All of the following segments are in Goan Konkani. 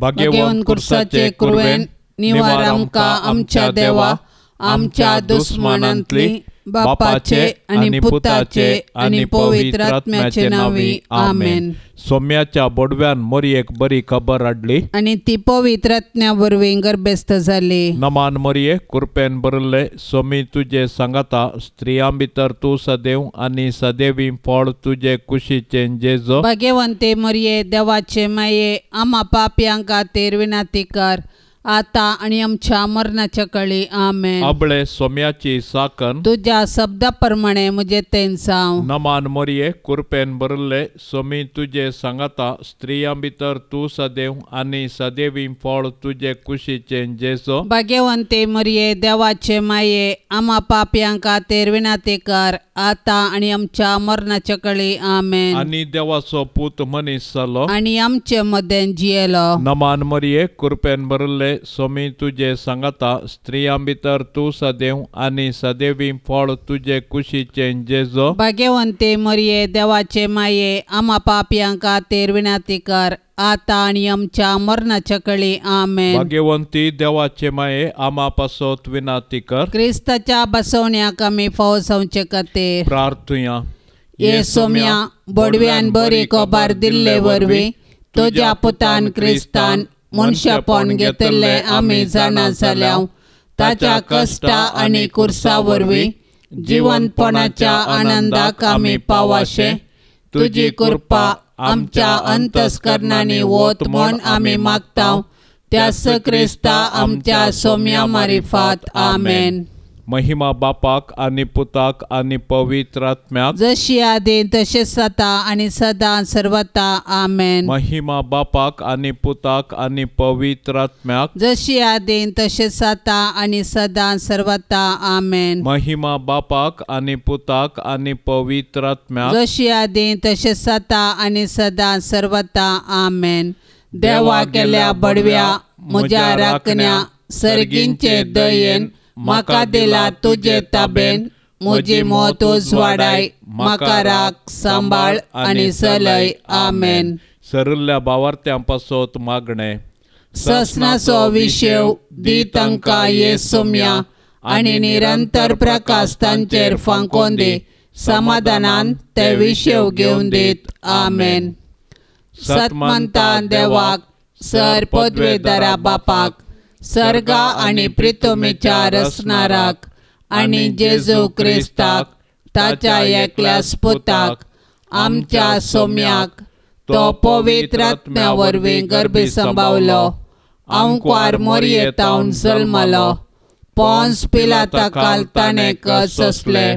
भाग्यवंत कुर्साचे कुरवेन निवार आमकां आमच्या देवा आमच्या दुस्मानांतली बापाचे आनी पुताचे आनी पवित्र आत्म्याचे नांवी आमेन. सोम्याच्या बोडव्यान मोरयेक बरी खबर हाडली आनी ती पवित्र आत्म्या वरवीं गर्भस्थ जाली. नमान मोरये कुरपेन भरिल्ले सोमी तुजे सांगाता स्त्रियां भितर तूं सदैव आनी सदैवी फळ तुजे कुशीचें जेजो. भाग्यवंते मोरये देवाचे माये आमा पापयां खातीर विनंती कर आता आणि आमच्या मरणाच्या कळी आमेन. आबळे सोम्याची साकन तुझ्या शब्दा प्रमाणे म्हजे तेंचाव. नमान मोरये कुरपेन भरिल्ले सोमी तुजे सांगाता स्त्रियां भितर तूं सदैव आनी सदैवी फळ तुजे कुशीचें जेजो. भाग्यवंते मोरये देवाचे माये आमा पापयां खातीर विनंती कर आता आनी आमच्या मरणाच्या कळी आमेन. आनी देवाचो पूत मनीस जालो आनी आमचे मदें जियेलो. नमान मोरये कुरपेन भरिल्ले सोमी तुजे सांगाता स्त्रियां भितर तूं सदैव आनी सदैवी फळ तुजे कुशीचें जेजो. भाग्यवंते मोरये देवाचे माये आमा पापयां खातीर विनंती कर आता आनी आमच्या मरणाच्या कळी आमेन. भाग्यवंती देवाचे माये आमा पासत विनंती कर. क्रिस्ताच्या बसवण्याक आमी फावो जावचे खातीर प्रार्थुया. ये सोम्या बोडव्यान बरी खबर दिल्ले वरवीं तुज्या पुतान क्रिस्तान मनशापण घेतिल्लें आमी जाणा जाल्या ताच्या कश्टा आनी कुर्सा वरवीं जिवनपणाच्या आनंदाक आमी पावाशे तुजी कृपा आमच्या अंतस्करणांनी वत म्हूण आमी मागता त्यास क्रिस्ता आमच्या सोम्या मारिफात आमेन. महिमा बापाक आनी पुताक आनी पवित्र आत्म्याक जशी आदी तशें सता आनी सदां सर्वता आमेन. महिमा बापाक आनी पुताक आनी पवित्र आत्म्याक जशी आदी तशें सता आनी सदां सर्वता आमेन. महिमा बापाक आनी पुताक आनी पवित्र आत्म्याक जशी आदी तशें सता आनी सदां सर्वता आमेन. देवा केल्या बडव्या म्हज्या राखण्या सर्गींचे दयेन म्हाका दिला तुजे ताबेन म्हजी मत उजवाडाय म्हाका राख सांबाळ आनी चलय आमेन. सरिल्ल्या भावार्थ्यां पासत मागणें. ससनाचो विशेव दी तांकां ये सोम्या आनी निरंतर प्रकाश तांचेर फांकोवन दी समाधानान ते विशेव घेवन दीत आमेन. सतमंता देवाक सर पदवेदारा बापाक सर्गा आनी प्रितोमेच्या रचणाराक आनी जेजू क्रिस्ताक ताच्या एकल्या पुताक आमच्या सोम्याक तो पवित्र आत्म्या वरवीं गर्भी सांबावलो आंकवार मोरये तावन जल्मलो पोन्स पिलाता काल ताणें कस सोंसले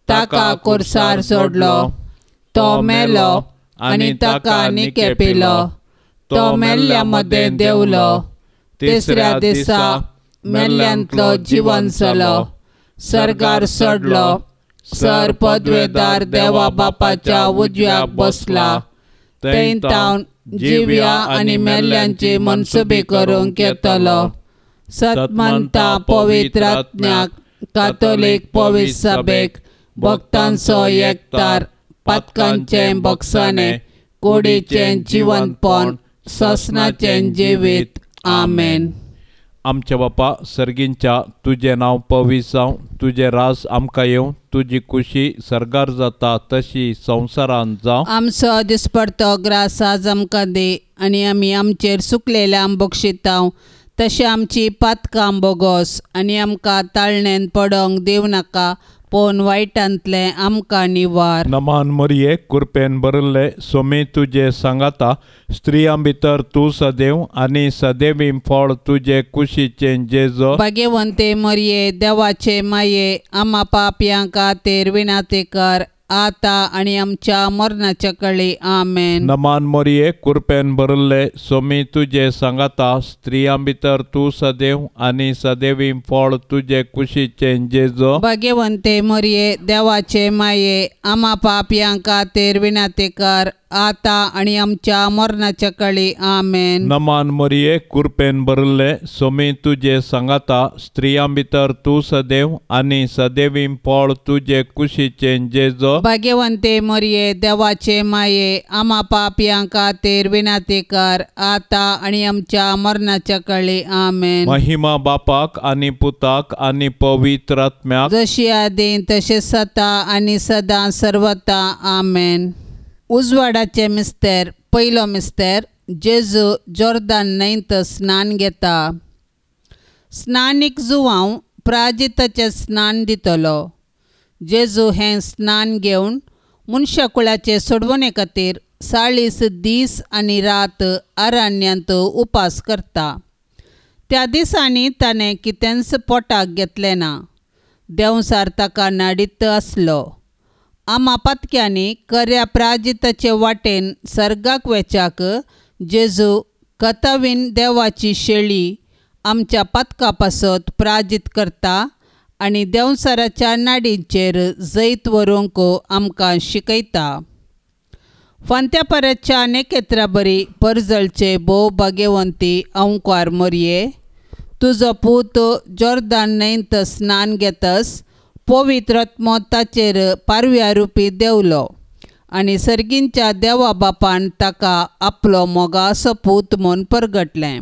ताका कुर्सार सोडलो तो मेलो आनी ताका निकेपिलो तो मेल्ल्या मदें देंवलो तिसऱ्या दिसा मेल्ल्यांतलो जिवन जालो सर्गार चडलो सर पदवेदार देवा बापाच्या उजव्याक बसला थंय तावन जिव्या आनी मेल्ल्यांची मनसुबी करूंक येतलो. सतमंता पवित्र आत्म्याक कातोलीक पवित्र सभेक भक्तांचो एकतार पातकांचें बक्षाणें कुडीचें जिवनपण ससनाचें जिवीत आमेन. आमच्या बापा सर्गींच्या तुजें नांव पवित्र जावं तुजें राज आमकां येवं तुजी कुशी सर्गार जाता तशी संवसारांत जावं. आमचो दिसपडतो ग्रास आज आमकां दी आनी आमी आमचेर सुकलेल्या बक्षितांव तशें आमची पातकां बोगोस आनी आमकां ताळणेन पडोंक दिवं नाका पूण वायटांतलें आमकां निवार. नमान मोरये कुरपेन भरिल्ले सोमी तुजे सांगाता स्त्रियां भितर तूं सदैव आनी सदैवी फळ तुजे कुशीचें जेजो. भाग्यवंते मोरये देवाचे माये आमा पापयां खातीर विनंती कर आता आनी आमच्या मरणाच्या कळी आमेन. नमान मोरये कुरपेन भरिल्ले सोमी तुजे सांगाता स्त्रियां भितर तूं सदैव आनी सदैवी फळ तुजे कुशीचें जेजो. भाग्यवंते मोरये देवाचे माये आमा पापयां खातीर विनंती कर आतां आनी आमच्या मरणाच्या काळी. आमेन. नमान मरिये, कृपेन भरिल्ले, सोमी तुजे सांगाता, स्त्रियां भितर तूं सदैव आनी सदैवी फळ तुजे कुशीचें जेजो. भाग्यवंते मरिये, देवाचे माये, आमा पापयां खातीर विनंती कर आतां आनी आमच्या मरणाच्या काळी. आमेन. महिमा बापाक आनी पुताक आनी पवित्र आत्म्याक, जशी आदीं तशें सता आनी सदां सर्वता. आमेन. उजवाडाचे मिस्तेर. पयलो मिस्तेर. जेजू जोर्दान न्हंयत स्नान घेता. स्नानीक जुवांव प्राजिताचें स्नान दितलो. जेजू हें स्नान घेवन मनशाकुळाचे सोडवणे खातीर 40 दीस आनी रात अरण्यांत उपास करता. त्या दिसांनी ताणें कितेंच पोटाक घेतलें ना. देंवसार ताका नाडीत आसलो. आमा पातक्यांनी खऱ्या प्राजिताचे वाटेन सर्गाक वेच्याक जेजू कथावीन देवाची शेळी आमच्या पातका पासत प्राजीत करता आनी देंवसाराच्या नाडींचेर जैत व्हरूंक आमकां शिकयता. फांत्या परतच्या नेकेत्रा बरी परजळचे भोव भाग्यवंती अंकार मोरये, तुजो पूत जोर्दान न्हंयत स्नान घेतस पवित्र आत्मो ताचेर पारव्या रुपी देंवलो आनी सर्गींच्या देवा बापान ताका आपलो मोगासो पूत म्हूण परगटलें.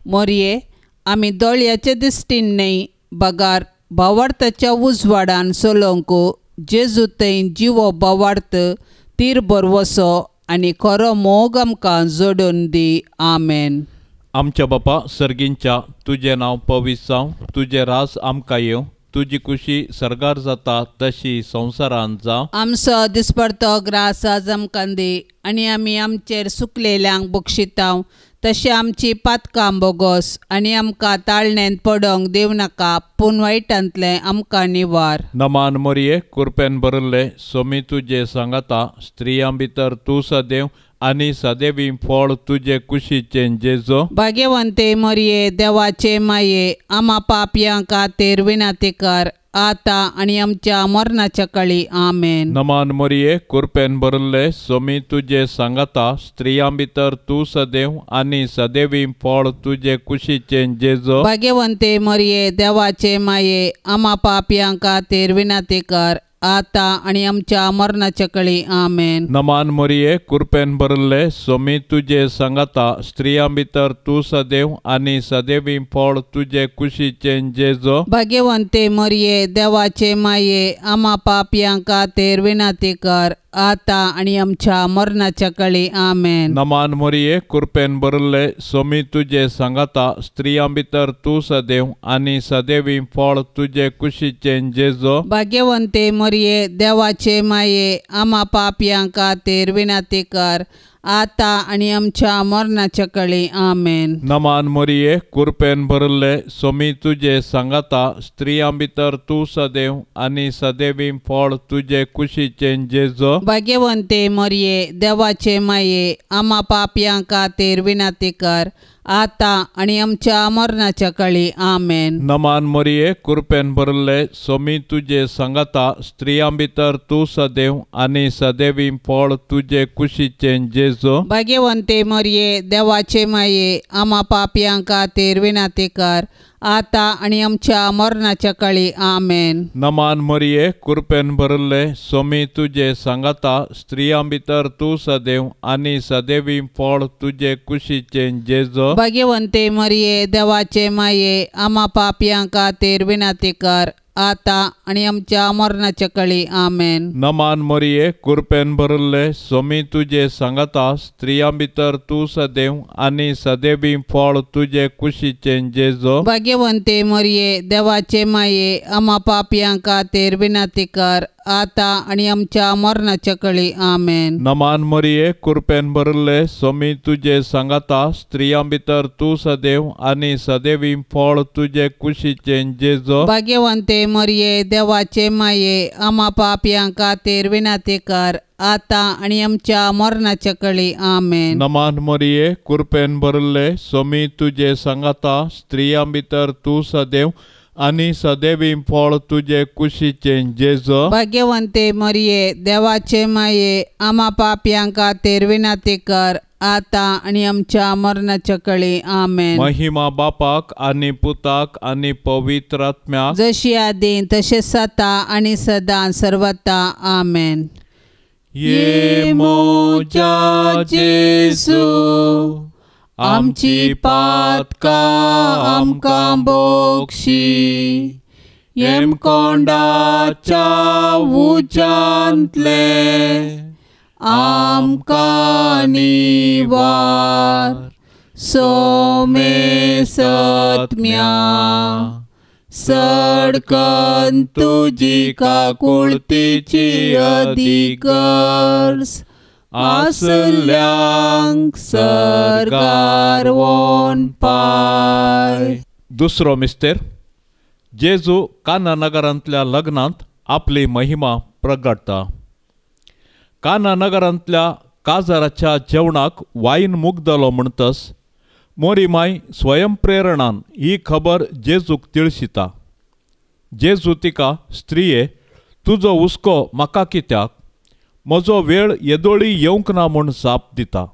मोरये, आमी दोळ्याचे दिश्टीन न्हय बगार भावार्थाच्या उजवाडान चलोवंक जेजू थंय जिवो भावार्थ तीर भरवसो आनी खरो मोग आमकां जोडून दी. आमेन. आमच्या बापा सर्गींच्या, तुजें नांव पवित्र जावं, तुजें राज आमकां येवं, तुजी कुशी सर्गार जाता तशी संवसारांत जावं. आमचो दिसपडतो ग्रास आज आमकां दी आनी आमी आमचेर सुकलेल्यांक बक्षितांव तशें आमची पातकां बोगोस आनी आमकां ताळणेंत पडोंक दिवं नाका, पूण वायटांतलें आमकां निवार. नमान मोरये, कृपेन भरिल्ले, सोमी तुजे सांगाता, स्त्रियां भितर तूं सदैव आनी सदैवी फळ तुजे कुशीचें जेजो. भाग्यवंते मोरये, देवाचे माये, आमा पापयां खातीर विनंती कर आतां आनी आमच्या मरणाच्या काळी. आमेन. नमान मोरये, कृपेन भरिल्ले, सोमी तुजे सांगाता, स्त्रियां भितर तूं सदैव आनी सदैवी फळ तुजे कुशीचें जेजो. भाग्यवंते मोरये, देवाचे माये, आमा पापयां खातीर विनंती कर आतां आनी आमच्या मरणाच्या काळी. आमेन. नमान मोरये, कृपेन भरिल्ले, सोमी तुजे सांगाता, स्त्रियां भितर तूं सदैव आनी सदैवी फळ तुजे कुशीचें जेजो. भाग्यवंते मोरये, देवाचे माये, आमा पापयां खातीर विनंती कर आतां आनी आमच्या मरणाच्या काळी. आमेन. नमान मोरये, कृपेन भरिल्ले, सोमी तुजे सांगाता, स्त्रियां भितर तूं सदैव आनी सदैवी फळ तुजे कुशीचें जेजो. भाग्यवंते मोरये, देवाचे माये, आमा पापयां खातीर विनंती कर आतां आनी आमच्या मरणाच्या काळी. आमेन. नमान मोरये, कृपेन भरिल्ले, सोमी तुजे सांगाता, स्त्रियां भितर तूं सदैव आनी सदैवी फळ तुजे कुशीचें जेजो. भाग्यवंते मोरये, देवाचे माये, आमा पापयां खातीर विनंती कर आतां आनी आमच्या मरणाच्या काळी. आमेन. नमान मोरये, कृपेन भरिल्ले, सोमी तुजे सांगाता, स्त्रियां भितर तूं सदैव आनी सदैवी फळ तुजे कुशीचें जेजो. भाग्यवंते मोरये, देवाचे माये, आमा पापयां खातीर विनंती कर आतां आनी आमच्या मरणाच्या काळी. आमेन. नमान मोरये, कृपेन भरिल्ले, सोमी तुजे सांगाता, स्त्रियां भितर तूं सदैव आनी सदैवी फळ तुजे कुशीचें जेजो. भाग्यवंते मोरये, देवाचे माये, आमा पापयां खातीर विनंती कर आतां आनी आमच्या मरणाच्या काळी. आमेन. नमान मोरये, कृपेन भरिल्ले, सोमी तुजे सांगाता, स्त्रियां भितर तूं सदैव आनी सदैवी फळ तुजे कुशीचें जेजो. भाग्यवंते मोरये, देवाचे माये, आमा पापयां खातीर विनंती कर आतां आनी आमच्या मरणाच्या काळी. आमेन. नमान मोरये, कृपेन भरिल्ले, सोमी तुजे सांगाता, स्त्रियां भितर तूं सदैव आनी सदैवी फळ तुजे कुशीचें जेजो. भाग्यवंते मोरये, देवाचे माये, आमा पापयां खातीर विनंती कर आतां आनी आमच्या मरणाच्या काळी. आमेन. नमान मोरये, कृपेन भरिल्ले, सोमी तुजे सांगाता, स्त्रियां भितर तूं सदैव आनी सदैवी फळ तुजे कुशीचें जेजू। भाग्यवंते मरिये देवाचे माये आमा पापयां खातीर विनंती कर आतां आनी आमच्या मरणाच्या कळी। आमेन। महिमा बापाक आनी पुताक आनी पवित्र आत्म्याक, जशी आदी तशें सता आनी सदां सर्वता। आमेन। ये मोजा जेजू आमची पातकां आमकां बोक्षी, येमकोंडाच्या उज्यांतले आमकां निवार। सोमे सत्म्या सडकन तुजी काकुळतीची अधिकर्स आसल्यांक सरगार वोन पाय। दुसरो मिस्तेर जेजू काना नगरांतल्या लग्नांत आपली महिमा प्रगटता। काना नगरांतल्या काजाराच्या जेवणाक वायन मुगदलो म्हणतस मोरी माय स्वयंप्रेरणान ही खबर जेजूक तिळशिता। जेजू तिका, स्त्रिये तुजो हुस्को म्हाका कित्याक, म्हजो वेळ येदोळी येवंक ना म्हूण जाप दिता।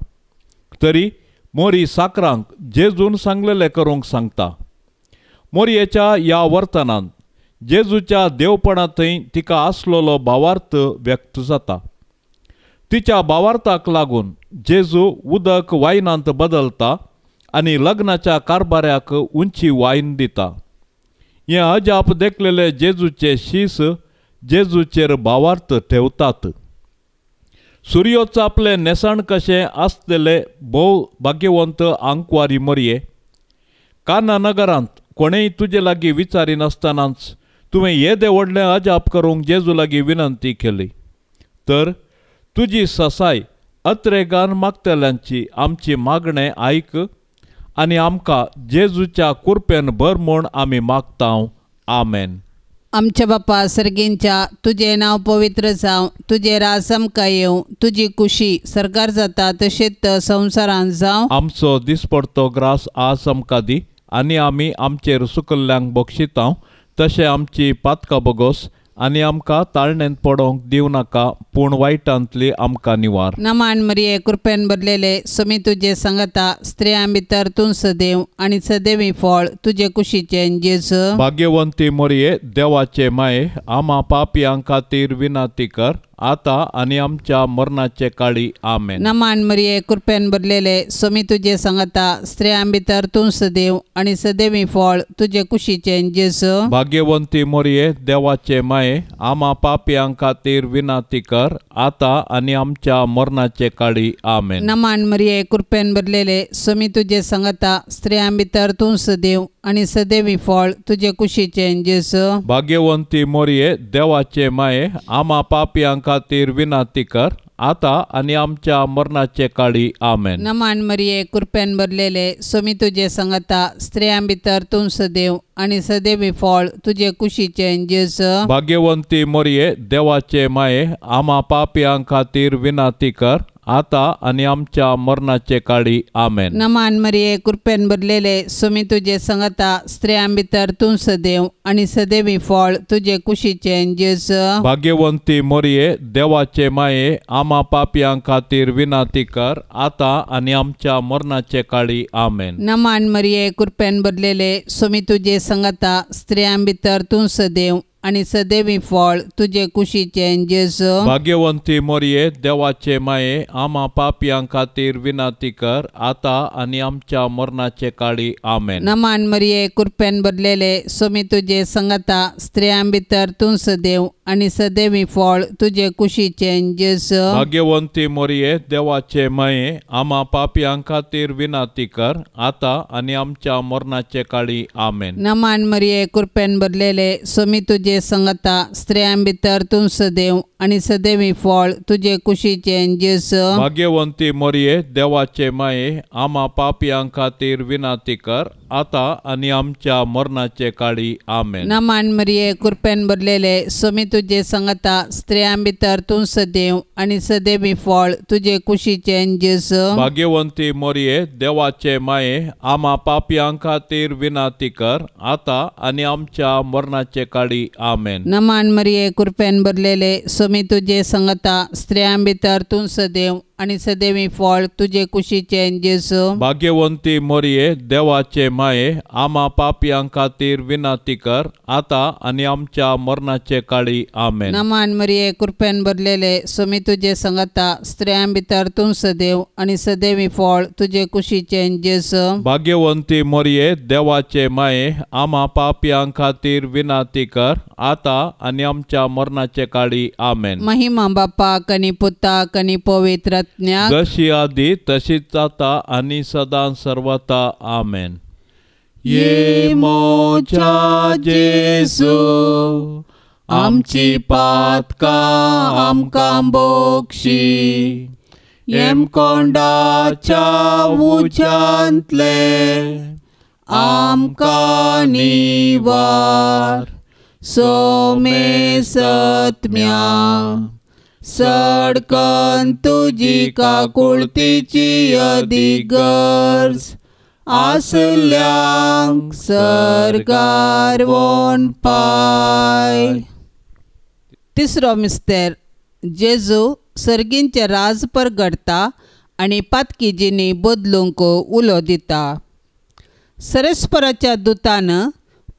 तरी मोरी साकरांक जेजून सांगलेलें करूंक सांगता। मोरयेच्या ह्या वर्तनान जेजूच्या देवपणांतय तिका आसलेलो भावार्थ व्यक्त जाता। तिच्या भावार्थाक लागून जेजू उदक वायनांत बदलता आनी लग्नाच्या कारभाऱ्याक उंची वायन दिता। हें अजाप देखलेले जेजूचे शीस जेजूचेर भावार्थ ठेवतात। सुर्योच आपले न्हेसण कशें आसलेले भोव भाग्यवंत आंकवारी मरये, काना नगरांत कोणेय तुजे लागीं विचारिनासतनाच तुवें येदें व्हडलें अजाप करूंक जेजू लागीं विनंती केली, तर तुजी ससाय अत्रेगान मागतल्यांची आमची मागणें आयक आनी आमकां जेजूच्या कुरपेन भर म्हूण आमी मागता। आमेन। आमच्या बापा सर्गींच्या तुजें नांव पवित्र जावं, तुजें राज आमकां येवं, तुजी कुशी सरकार जाता तशेंच संवसारांत जावं। आमचो दिसपडतो ग्रास आज आमकां दी आनी आमी आमचेर सुकल्ल्यांक बक्षिता तशें आमची पातकां बगोस आनी आमकां ताळणेंत पडोवंक दिवं नाका, पूण वायटांतली आमकां निवार। नमान मरिये कृपेन भरलेले सुमी तुजे सांगता, स्त्रियां भितर तूं सदैव आनी सदैवी फळ तुजे कुशीचें जेजू। भाग्यवंती मरिये देवाचे माये आमा पापयां खातीर विनंती कर आतां आनी आमच्या मरणाचे काळी। आमेन। नमान मरिये कृपेन भरलेले सुमी तुजे सांगता, स्त्रियां भितर तूं सदैव आनी सदैवी फळ तुजे कुशीचें जेजू। भाग्यवंती मरिये देवाचे माये आमा पापयां खातीर विनंती कर आतां आनी आमच्या मरणाचे काळी। आमेन। नमान मरिये कृपेन भरलेले सुमी तुजे सांगता, स्त्रियां भितर तूं सदैव आनी सदैवी फळ तुजे कुशीचें जेजू। भाग्यवंती मरिये देवाचे माये आमा पापयां खातीर विनंती कर आतां आनी आमच्या मरणाचे काळी। आमेन। नमान मरिये कृपेन भरलेले सुमी तुजे सांगता, स्त्रियां भितर तूं सदैव आनी सदैवी फळ तुजे कुशीचें जेजू। भाग्यवंती मरिये देवाचे माये आमा पापयां खातीर विनंती कर आतां आनी आमच्या मरणाचे काळी। आमेन। नमान मरिये कृपेन भरलेले सुमी तुजे सांगता, स्त्रियां भितर तूं सदैव आनी सदैवी फळ तुजे कुशीचें जेजू। भाग्यवंती मरिये देवाचे माये आमा पापयां खातीर विनंती कर आतां आनी आमच्या मरणाचे काळी। आमेन। नमान मरिये कृपेन भरलेले सुमी तुजे सांगता, स्त्रियां भितर तूं सदैव आनी सदैवी फळ तुजे कुशीचें जेजू। भाग्यवंती मरिये देवाचे माये आमा पापयां खातीर विनंती कर आतां आनी आमच्या मरणाचे काळी। आमेन। नमान मरिये कृपेन भरलेले सुमी तुजे सांगता, स्त्रियां भितर तूं सदैव आनी सदैवी फळ तुजे कुशीचें जेजू। भाग्यवंती मरिये देवाचे माये आमा पापयां खातीर विनंती कर आतां आनी आमच्या मरणाचे काळी। आमेन। नमान मरिये कृपेन भरलेले सुमी तुजे सांगता, स्त्रियां भितर तूं सदैव आनी सदैवी फळ तुजे कुशीचें जेजू। भाग्यवंती मरिये देवाचे माये आमा पापयां खातीर विनंती कर आतां आनी आमच्या मरणाचे काळी. आमेन. नमान मरिये, कृपेन भरलेले, स्वामी तुजे संगता, स्त्रियां भितर तूं सदैव आनी सदैवी फळ तुजे कुशीचें जेजू. भाग्यवंती मरिये, देवाचे माये, आमा पापयां खातीर विनंती कर, आतां आनी आमच्या मरणाचे काळी. आमेन. नमान मरिये, कृपेन भरलेले, स्वामी तुजे संगता, स्त्रियां भितर तूं सदैव आनी सदैवी फळ तुजे कुशीचें जेजू. भाग्यवंती मरिये, देवाचे माये, आमा पापयां खातीर विनंती कर, आतां आनी आमच्या मरणाचे काळी. आमेन. नमान मरिये, कृपेन भरलेले, स्वामी तुजे संगता, स्त्रियां भितर तूं सदैव आनी सदैवी फळ तुजे कुशीचें जेजू. भाग्यवंती मरिये, देवाचे माये, आमा पापयां खातीर विनंती कर, आतां आनी आमच्या मरणाचे काळी. आमेन. महिमा बापाक आनी पुताक आनी पवित्र आत्म्याक, जशी आदी तशीच आतां आनी सदां सर्वता. आमेन. ये मोजा जेजू, आमची पातकां आमकां बोक्षी, येमकोंडाच्या उज्यांतले आमकां निवार, सोमे सत्म्या सडकन तुजी काकुळतीची अदीक गरज आसल्यांक सरकार वोन पाय. तिसरो मिस्तेर, जेजू सर्गींचे राज परगडता आनी पातकी जिणी बदलूंक उलो दिता. सरस्पराच्या दुतान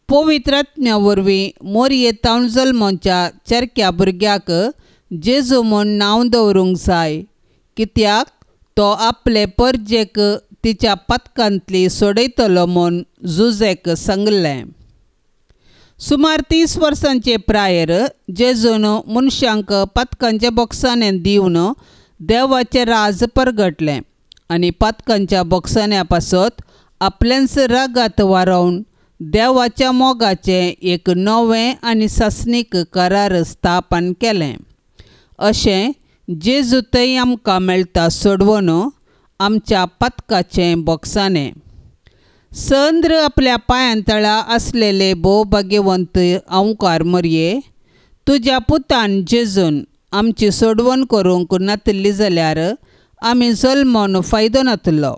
पवित्र आत्म्या वरवीं मोरये तावन जल्मोच्या चरक्या भुरग्याक जेजू म्हूण नांव दवरूंक जाय, कित्याक तो आपले परजेक तिच्या पातकांतली सोडयतलो म्हूण जुजेक सांगलें. सुमार 30 वर्सांचे प्रायर जेजून मनशांक पातकांच्या बोक्साने दिवन देवाचें राज परगटलें आनी पातकांच्या बोक्सान्या पासत आपलेंच रागात वारोवन देवाच्या मोगाचें एक नवें आनी सासणीक करार स्थापन केलें. अशें जेजू थंय आमकां मेळटा सोडवून आमच्या पातकाचें बोक्साणें. संद्र आपल्या पांयां तळा आसलेले भोव भाग्यवंत अंवकार मरये, तुज्या पुतान जेजून आमची सोडवण करूंक नातिल्ली जाल्यार आमी जल्मोन फायदो नातलो,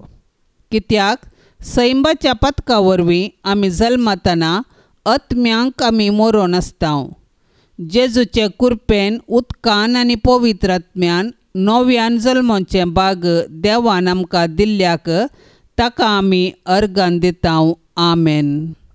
कित्याक सैंबाच्या पातका वरवीं आमी जल्मतना आत्म्यांक आमी मरोन आसता. जेजूचे कुरपेन उदकान आनी पवित्र आत्म्यान नव्यान जल्मोचें बाग देवान आमकां दिल्ल्याक ताका आमी अर्गान दिता. आमेन.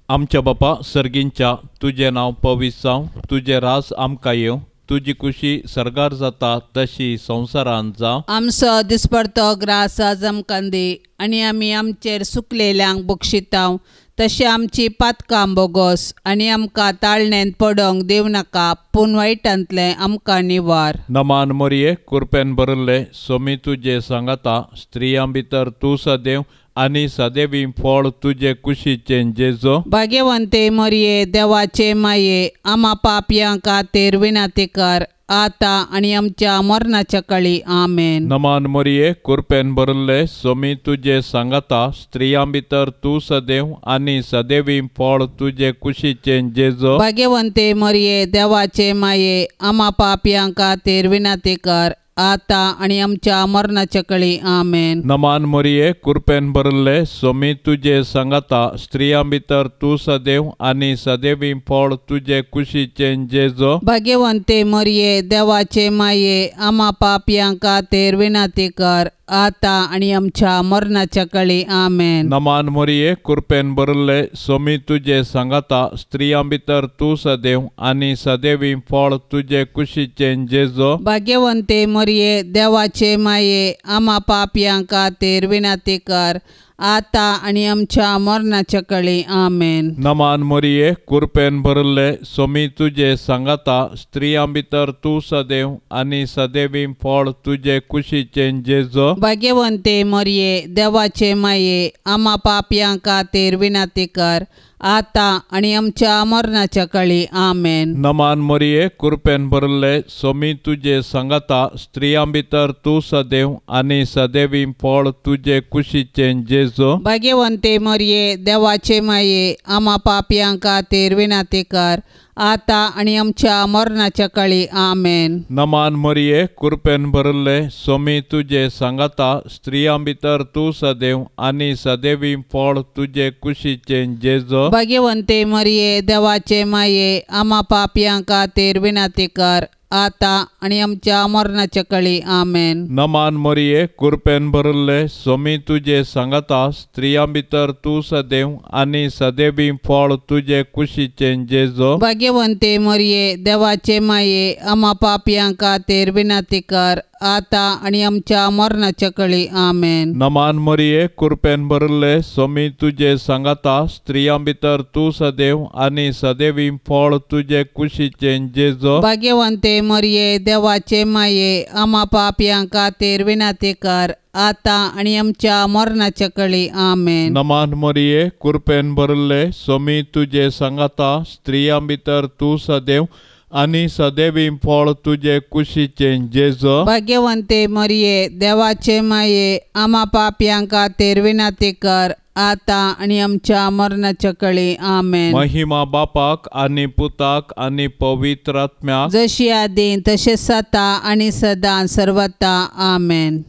आमच्या बापा सर्गींच्या, तुजें नांव पवित्र जावं, तुजें राज आमकां येवं, तुजी खुशी सर्गार जाता तशी संवसारांत जावं. आमचो दिसपडतो ग्रास आज आमकां दी आनी आमी आमचेर सुकलेल्यांक बक्षितांव तशें आमची पातकां बोगोस आनी आमकां ताळणेंत पडोंक दिवं नाका, पूण वायटांतलें आमकां निवार. नमान मरिये, कुरपेन भरिल्ले, सोमी तुजे सांगाता, स्त्रियां भितर तूं सदैव आनी सदैवी फळ तुजे कुशीचें जेजो. भाग्यवंते मरिये, देवाचे माये, आमा पापयां खातीर विनंती कर, आतां आनी आमच्या मरणाच्या काळी. आमेन. नमान मरिये, कुरपेन भरिल्ले, सोमी तुजे सांगाता, स्त्रियां भितर तूं सदैव आनी सदैवी फळ तुजे कुशीचें जेजो. भाग्यवंते मरिये, देवाचे माये, आमा पापयां खातीर विनंती कर, आतां आनी आमच्या मरणाच्या काळी. आमेन. नमान मरिये, कुरपेन भरिल्ले, सोमी तुजे सांगाता, स्त्रियां भितर तूं सदैव आनी सदैवी फळ तुजे कुशीचें जेजो. भाग्यवंते मरिये, देवाचे माये, आमा पापयां खातीर विनंती कर, आतां आनी आमच्या मरणाच्या काळी. आमेन. नमान मरिये, कुरपेन भरिल्ले, सोमी तुजे सांगाता, स्त्रियां भितर तूं सदैव आनी सदैवी फळ तुजे कुशीचें जेजो. भाग्यवंते मरिये, देवाचे माये, आमा पापयां खातीर विनंती कर, आतां आनी आमच्या मरणाच्या काळी. आमेन. नमान मरिये, कुरपेन भरिल्ले, सोमी तुजे सांगाता, स्त्रियां भितर तूं सदैव आनी सदैवी फळ तुजे कुशीचें जेजो. भाग्यवंते मरिये, देवाचे माये, आमा पापयां खातीर विनंती कर, आतां आनी आमच्या मरणाच्या काळी. आमेन. नमान मरिये, कृपेन भरले, सोमी तुजे सांगाता, स्त्रियां भितर तूं सदैव आनी सदैवी फळ तुजे कुशीचें जेजू. भाग्यवंते मरिये, देवाचे माये, आमा पापयां खातीर विनंती कर, आतां आनी आमच्या मरणाच्या काळी. आमेन. नमान मरिये, कृपेन भरले, सोमी तुजे सांगाता, स्त्रियां भितर तूं सदैव आनी सदैवी फळ तुजे कुशीचें जेजू. भाग्यवंते मरिये, देवाचे माये, आमा पापयां खातीर विनंती कर, आतां आनी आमच्या मरणाच्या काळी. आमेन. नमान मरिये, कृपेन भरले, सोमी तुजे सांगाता, स्त्रियां भितर तूं सदैव आनी सदैवी फळ तुजे कुशीचें जेजू. भाग्यवंते मरिये, देवाचे माये, आमा पापयां खातीर विनंती कर, आतां आनी आमच्या मरणाच्या काळी. आमेन. नमान मरिये, कृपेन भरले, सोमी तुजे सांगाता, स्त्रियां भितर तूं सदैव आनी सदैवी फळ तुजे कुशीचें जेजू. भाग्यवंते मरिये, देवाचे माये, आमा पापयां खातीर विनंती कर, आतां आनी आमच्या मरणाच्या काळी. आमेन. नमान मरिये, कृपेन भरले, सोमी तुजे सांगाता, स्त्रियां भितर तूं सदैव आनी सदैवी फळ तुजे कुशीचें जेजू. भाग्यवंते मरिये, देवाचे माये, आमा पापयां खातीर विनंती कर, आतां आनी आमच्या मरणाच्या काळी. आमेन. महिमा बापाक आनी पुताक आनी पवित्र आत्म्याक, जशी आदीं तशें आतां आनी सदां सर्वता. आमेन.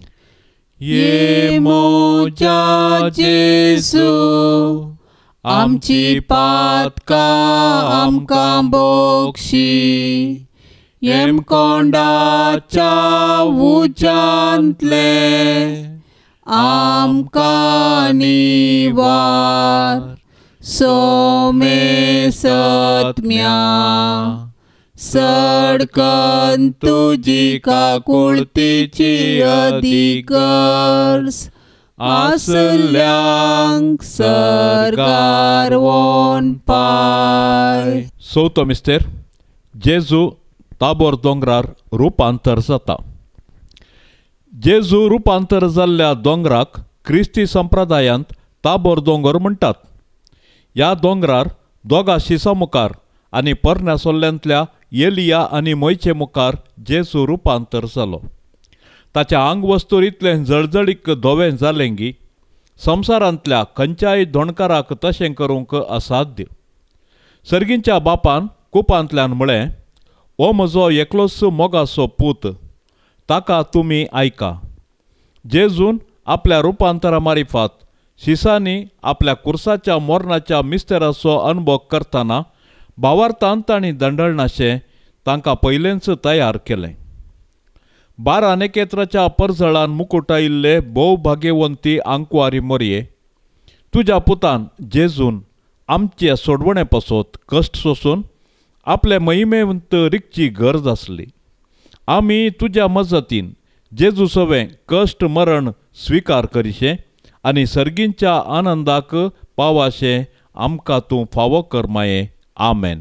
ये मोजा जेजू, आमची पातकां आमकां बोक्षी, येमकोंडाच्या उज्यांतले आमकां निवार, सोमे सत्म्या सडकन तुजी काकुळतीची अधिकर्स आसल्यांक सरगार वोन पाय. चवथो मिस्तेर, जेजू ताबोर दोंगरार रुपांतर जाता. जेजू रुपांतर जाल्ल्या दोंगराक क्रिस्ती संप्रदायांत ताबोर दोंगर म्हणटात. ह्या दोंगरार दोगा शिसां मुखार आनी पोरण्या सोल्ल्यांतल्या एलिया आनी मोयचे मुखार जेजू रुपांतर जालो. ताच्या आंगवस्तूर इतलें जळजळीक धवें जालें की संवसारांतल्या खंयच्याय धोणकाराक तशें करूंक असाध्य. सर्गींच्या बापान कुपांतल्यान म्हळें, हो म्हजो एकलोच मोगाचो पूत, ताका तुमी आयका. जेजून आपल्या रुपांतरा मारिफात शिसांनी आपल्या कुर्साच्या मोरणाच्या मिस्तेराचो अनुभव करतना भावार्थान तांणी दंडळनाशें तांकां पयलेंच तयार केलें. 12 नखेत्राच्या परजळान मुकुटायिल्ले भोव भाग्यवंती आंकवारी मोरये, तुज्या पुतान जेजून आमचे सोडवणे पासत कश्ट सोसून आपले महिमेवंत रिगची गरज आसली. आमी तुज्या मजतीन जेजू सवें कश्ट मरण स्विकार करिशें आनी सर्गींच्या आनंदाक पावाशें आमकां तूं फावो कर माये. आमेन.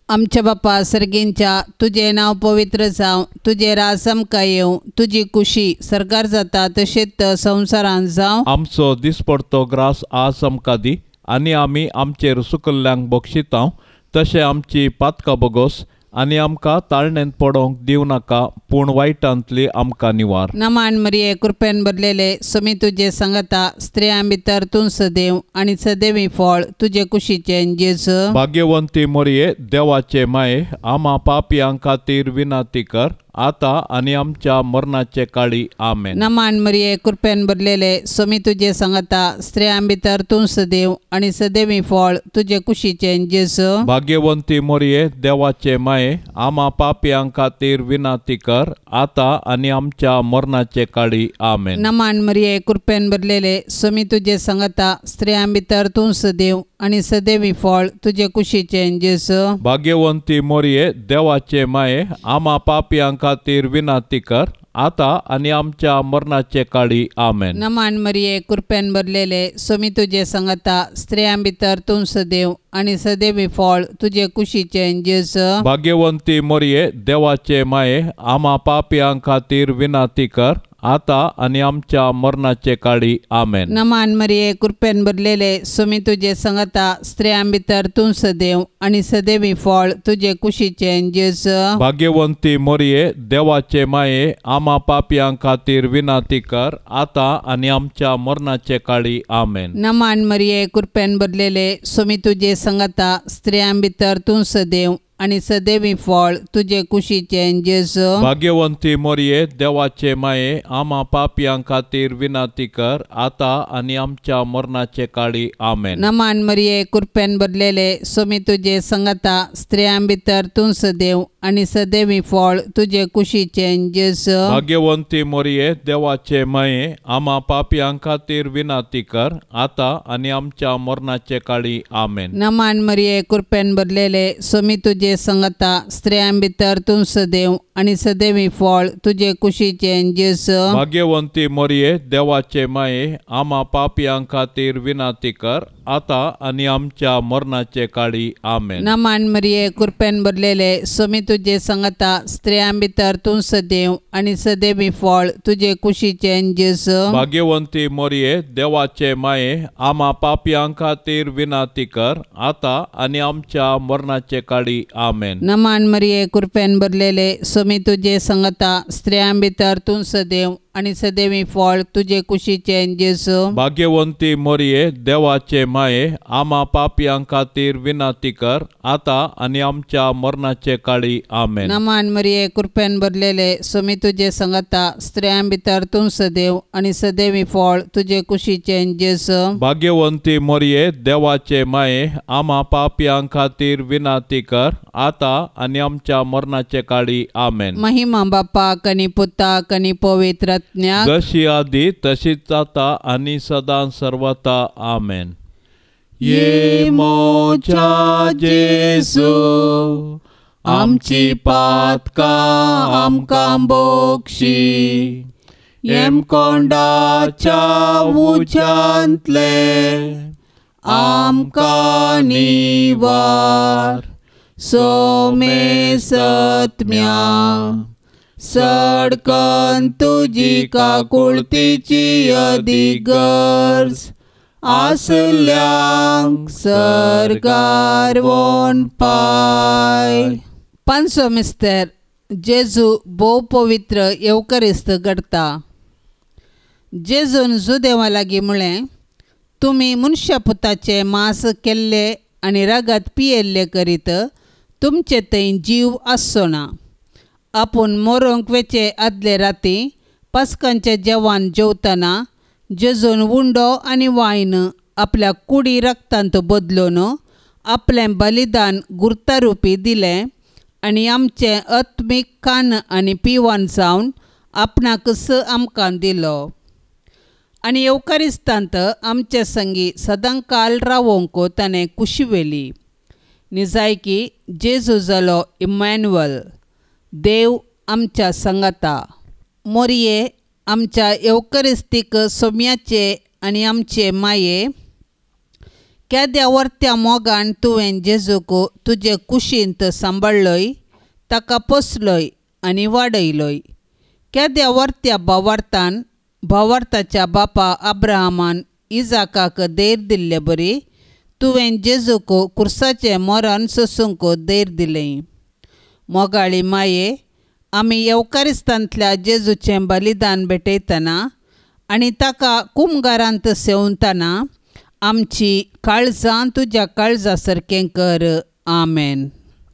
आमच्या बापा सर्गींच्या, तुजें नांव पवित्र जावं, तुजें राज आमकां येवं, तुजी कुशी सरकार जाता तशेंच संवसारांत जावं. आमचो दिसपडतो ग्रास आज आमकां दी आनी आमी आमचेर सुकल्ल्यांक बक्षितांव तशें आमची पातकां बोगोस आनी आमकां ताळणेंत पडोवंक दिवं नाका, पूण वायटांतली आमकां निवार. नमान मरिये, कृपेन भरलेले, सोमी तुजे सांगता, स्त्रियां भितर तूं सदैव आनी सदैवी फळ तुजे कुशीचें जेजू. भाग्यवंती मरिये, देवाचे माये, आमा पापयां खातीर विनंती कर, आतां आनी आमच्या मरणाचे काळी. आमेन. नमान मरिये, कृपेन भरलेले, सोमी तुजे सांगता, स्त्रियां भितर तूं सदैव आनी सदैवी फळ तुजे कुशीचें जेजू. भाग्यवंती मरिये, देवाचे माये, आमा पापयां खातीर विनंती कर, आतां आनी आमच्या मरणाचे काळी. आमेन. नमान मरिये, कृपेन भरलेले, सोमी तुजे सांगता, स्त्रियां भितर तूं सदैव आनी सदैवी फळ तुजे कुशीचें जेजू. भाग्यवंती मरिये, देवाचे माये, आमा पापयां खातीर विनंती कर, आतां आनी आमच्या मरणाचे काळी. आमेन. नमान मरिये, कृपेन भरलेले, सोमी तुजे सांगता, स्त्रियां भितर तूं सदैव आनी सदैवी फळ तुजे कुशीचें जेजू. भाग्यवंती मरिये, देवाचे माये, आमा पापयां खातीर विनंती कर, आता आनी आमच्या मरणाचे काळी आमेन। नमान मरिये कृपेन भरलेले सुमी तुजे संगता स्त्रियां भितर तूं सदैव आनी सदैवी फळ तुजे कुशीचें जेजू। भाग्यवंती मरिये देवाचे माये आमा पापयां खातीर विनंती कर आता आनी आमच्या मरणाचे काळी आमेन। नमान मरिये कृपेन भरलेले सुमी तुजे संगता स्त्रियां भितर तूं सदैव आनी सदैवी फळ तुजे कुशीचें जेजू। भाग्यवंती मरिये देवाचे माये आमा पापयां खातीर विनंती कर आता आनी आमच्या मरणाचे काळी आमेन। नमान मरिये कृपेन भरलेले सुमी तुजे संगता स्त्रियां भितर तूं सदैव आनी सदैवी फळ तुजे कुशीचें जेजू। भाग्यवंती मरिये देवाचे माये आमा पापयां खातीर विनंती कर आता आनी आमच्या मरणाचे काळी आमेन। नमान मरिये कृपेन भरलेले सुमी तुजे संगता स्त्रियां भितर तूं सदैव आनी सदैवी फळ तुजे कुशीचें जेजू। भाग्यवंती मरिये देवाचे माये आमा पापयां खातीर विनंती कर आता आनी आमच्या मरणाचे काळी आमेन। नमान मरिये कृपेन भरलेले सुमी तुजे संगता स्त्रियां भितर तूं सदैव आनी सदैवी फळ तुजे कुशीचें जेजू। भाग्यवंती मरिये देवाचे माये आमा पापयां खातीर विनंती कर आता आनी आमच्या मरणाचे काळी आमेन। नमान मरिये कृपेन भरलेले सुमी तुजे संगता स्त्रियां भितर तूं सदैव आनी सदैवी फळ तुजे कुशीचें जेजू। भाग्यवंती मरिये देवाचे माये आमा पापयां खातीर विनंती कर आता आनी आमच्या मरणाचे काळी आमेन। नमान मरिये कृपेन भरलेले सुमी तुजे संगता स्त्रियां भितर तूं सदैव आनी सदैवी फळ तुजे कुशीचें जेजू। भाग्यवंती मरिये देवाचे माये आमा पापयां खातीर विनंती कर आता आनी आमच्या मरणाचे काळी आमेन। महिमा बापाक आनी पुताक आनी पवित्र आत्म्याक, जशी आदी तशीच आता आनी सदां सर्वता आमेन। ये मोजा जेजू आमची पातकां आमकां बोक्षी, येमकोंडाच्या उज्यांतले आमकां निवार, सोमे सत्म्या सडकन तुजी काकुळतीची अदीक गरज आसल्यांक सरकार वोन पाय। पांचवो मिस्तर जेजू भोव पवित्र येवकरिस्त घडता। जेजून जुदेवा लागीं म्हळें, तुमी मनशा पुताचें मांस केल्ले आनी रगत पियेल्ले करीत तुमचे थंय जीव आसचो ना। आपूण मरोंक वेचे आदले राती पास्कांचें जेवण जेवतना जेजून उंडो आनी वायन आपल्या कुडी रक्तांत बदलून आपलें बलिदान गुर्तारुपी दिलें आनी आमचें आत्मीक कान आनी पिवन जावन आपणाकच आमकां दिलो आनी येवकारिस्तांत आमचे संगी सदांकाल रावोंक ताणें कुशी व्हेली। निजायकी जेजू जालो इमॅन्युअल, देव आमच्या संगता। मोरये आमच्या येवकरिस्तीक सोम्याचे आनी आमचे माये, केद्या वर्त्या मोगान तुवें जेजूक तुजे कुशींत सांबाळ्ळय, ताका पोसलोय आनी वाडयलोय। केद्या वर्त्या भावार्थान भावार्थाच्या बापा अब्राहमान इजाकाक धैर्य दिल्ले बरी तुवें जेजूक कुर्साचें मरण सोसूंक धैर्य दिलें। मोगाळी माये, आमी येवकारिस्तांतल्या जेजूचें बलिदान भेटयतना आनी ताका कुमगारांत सेवतना आमची काळजां तुज्या काळजा सारकें कर। आमेन।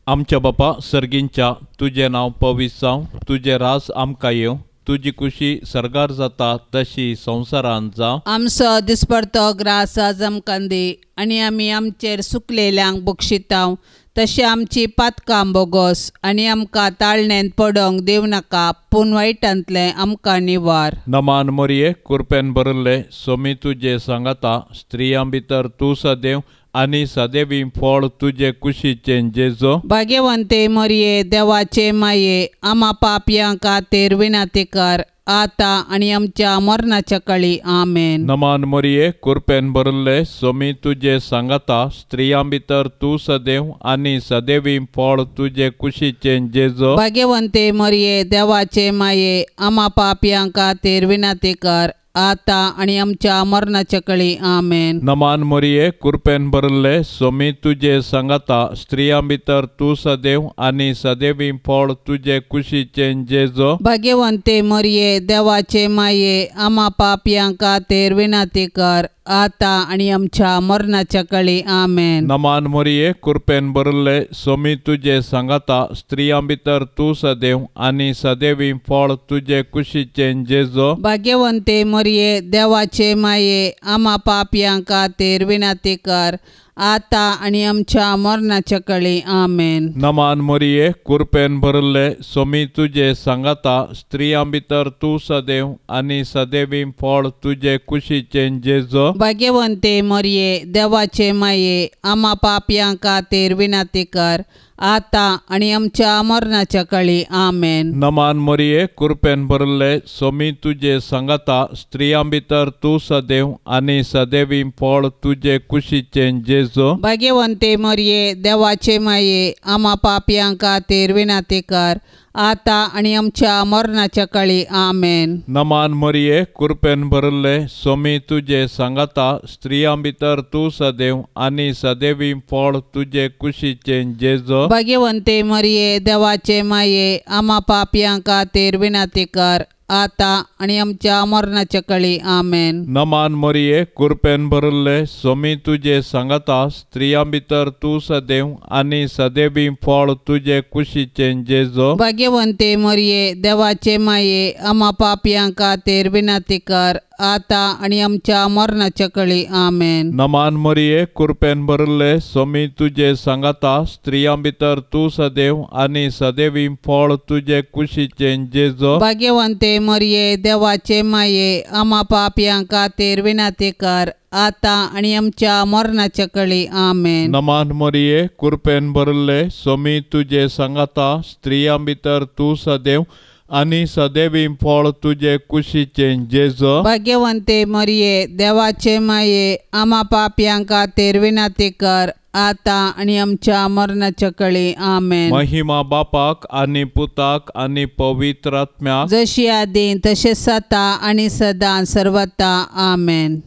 आमच्या बापा सर्गींच्या, तुजें नांव पवित्र जावं, तुजें राज आमकां येवं, तुजी कुशी सर्गार जाता तशी संवसारांत जावं। आमचो दिसपडतो ग्रास आज आमकां दी आनी आमी आमचेर सुकलेल्यांक बक्षितांव तशें आमची पातकां बोगोस आनी आमकां ताळणेंत पडोंक दिवं नाका, पूण वायटांतलें आमकां निवार। नमान मरिये कुरपेन भरिल्ले सोमी तुजे सांगाता, स्त्रियां भितर तूं सदैव आनी सदैवी फळ तुजे कुशीचें जेजो। भाग्यवंते मरिये देवाचे माये, आमा पापयां खातीर विनंती कर आता आनी आमच्या मरणाच्या काळी आमेन. नमान मरिये कृपेन भरिल्ले सोमी तुजे सांगाता स्त्रियां भितर तूं सदैव आनी सदैवी फळ तुजे कुशीचें जेजू. भाग्यवंते मरिये देवाचे माये आमा पापयां खातीर विनंती कर आता आनी आमच्या मरणाच्या काळी आमेन. नमान मरिये कृपेन भरिल्ले सोमी तुजे सांगाता स्त्रियां भितर तूं सदैव आनी सदैवी फळ तुजे कुशीचें जेजू. भाग्यवंते मरिये देवाचे माये आमा पापयां खातीर विनंती कर आता आनी आमच्या मरणाच्या काळी आमेन. नमान मरिये कृपेन भरिल्ले सोमी तुजे सांगाता स्त्रियां भितर तूं सदैव आनी सदैवी फळ तुजे कुशीचें जेजू. भाग्यवंते मरिये देवाचे माये आमा पापयां खातीर विनंती कर आता आनी आमच्या मरणाच्या काळी आमेन. नमान मरिये कृपेन भरिल्ले सोमी तुजे सांगाता स्त्रियां भितर तूं सदैव आनी सदैवी फळ तुजे कुशीचें जेजू. भाग्यवंते मरिये देवाचे माये आमा पापयां खातीर विनंती कर आता आनी आमच्या मरणाच्या काळी आमेन. नमान मरिये कृपेन भरिल्ले सोमी तुजे सांगाता स्त्रियां भितर तूं सदैव आनी सदैवी फळ तुजे कुशीचें जेजू. भाग्यवंते मरिये देवाचे माये आमा पापयां खातीर विनंती कर आता आनी आमच्या मरणाच्या काळी आमेन. नमान मरिये कृपेन भरिल्ले सोमी तुजे सांगाता स्त्रियां भितर तूं सदैव आनी सदैवी फळ तुजे कुशीचें जेजू. भाग्यवंते मरिये देवाचे माये आमा पापयां खातीर विनंती कर आता आनी आमच्या मरणाच्या काळी आमेन. नमान मरिये कृपेन भरिल्ले सोमी तुजे सांगाता स्त्रियां भितर तूं सदैव आनी सदैवी फळ तुजे कुशीचें जेजू. भाग्यवंते मरिये देवाचे माये आमा पापयां खातीर विनंती कर आता आनी आमच्या मरणाच्या काळी आमेन. नमान मरिये कृपेन भरिल्ले सोमी तुजे सांगाता स्त्रियां भितर तूं सदैव आनी सदैवी फळ तुजे कुशीचें जेजू. भाग्यवंते मरिये देवाचे माये आमा पापयां खातीर विनंती कर आता आनी आमच्या मरणाच्या काळी आमेन. नमान मरिये कृपेन भरिल्ले सोमी तुजे सांगाता स्त्रियां भितर तूं सदैव आनी सदैवी फळ तुजे कुशीचें जेजू. भाग्यवंते मरिये देवाचे माये आमा पापयां खातीर विनंती कर आता आनी आमच्या मरणाच्या काळी आमेन. महिमा बापाक आनी पुताक आनी पवित्र आत्म्याक, जशी आदी तशें सता आनी सदां सर्वता आमेन.